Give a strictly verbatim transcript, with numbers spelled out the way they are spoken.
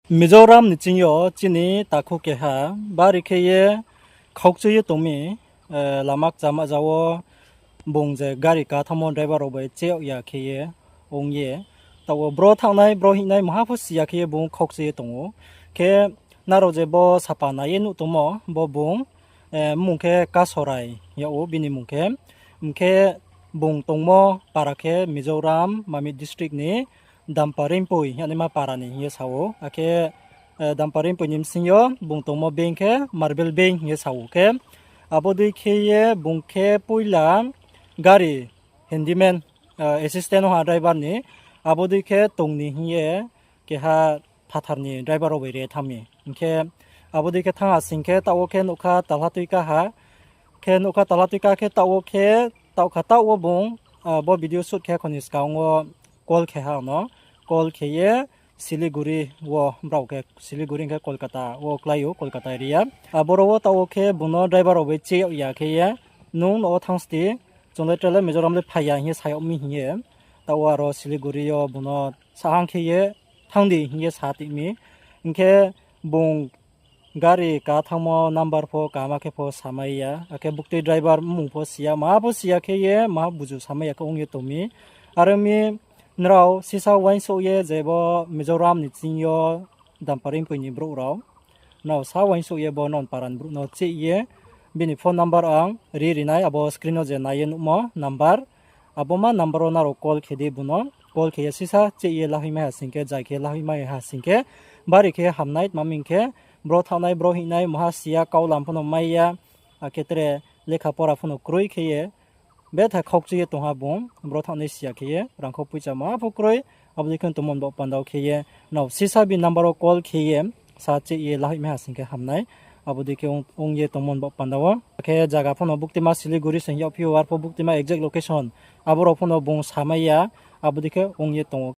Mizoram ni ching yo chini takhu keha bari khe ye khaukchu ye tong mi, lama kchama ja wo bung je gari ka thanngmo driver rao bai che yag ya khe ye ong ye, taoh wo bro thanngnai, bro hingnai maha pho si ya khe ye bung khaukchu ye tong ou. Khe nrao je bo sapa nai ye nuh tongmo, bo bung, mmung khe Kasorai yag ou bini mmung khe. Hing khe bung tongmo para khe Mizoram, Mamit district ni Dampareingpoi yagnaima para ni hing ye sa ou. Akhe Dampareingpoi ni bsing yo bung tongmo bank khe Marble Bank hing ye sa ou khe. Abo dei khe ye bung khe poila gari handyman, assistant ha driver ni, abo dei khe tong ni hing ye keha phathar ni driver rao bai re thanng mi. Hing khe abo dei khe thanng ha sing khe taoh wo khe nougkha talha tuika ha. Khe nougkha talha tuika khe taoh wo khe, taoh kha taoh wo bung bo video shoot khe kho ni skang wo call khe ha ang no. Call khe ye Siliguri wo, brao khe Siliguri hing khe Kolkata wo klái ou, Kolkata area. Aboro wo taoh wo khe bung no driver rao bai che yag ya khe ye, nung no wo thanng sti, chung le tre le Mizoram le phai ya hing ye sa yag mi hing ye. Taoh wo aro Siliguri yo bung no sahang khe ye thanng di hing ye sa tih mi. Hing khe bung gari ka thanngmo number pho kaham khe pho samai ya, akhe buktui driver mmung pho si ya, maha pho si ya khe ye maha buzu samai ya khe ong ye tong mi. Are ong mi, nrao sisa uaingsouh ye je bo Mizoram ni ching yo Dampareingpoi ni brouh rao, nrao sa uaingsouh ye bo non para ni brouh no cheh ye, bini phone number ang ri ri nai, abo screen wo je nai ye nuhmo number, abo ma number wo nrao call khe di bung no. Call khe ye sisa cheh ye lahoihmai ha sing khe, jai khe lahoihmai ha sing khe, bari khe hamnai, tma hing khe bro thanngnai, bro hingnai, maha si ya, kau lam pho no mai ya, akhe tre lekha pora pho no kroi khe ye, betha khaukchu ye tong ha bung, bro thanngnai si ya khe ye, rangkhou poicha maha pho kroi. Abo dei khe tongmo ni baoh panda wo khe ye, nrao sisa bini number wo call khe ye, sa cheh ye lahoihmai ha sing khe hamnai. Abo dei khe ong ye tongmo ni baoh panda wo. Akhe zaga pho no buktima Siliguri se hing yagphi ou, arpho buktima exact location, abo rao pho no bung samai ya, abo dei khe ong ye tong ou.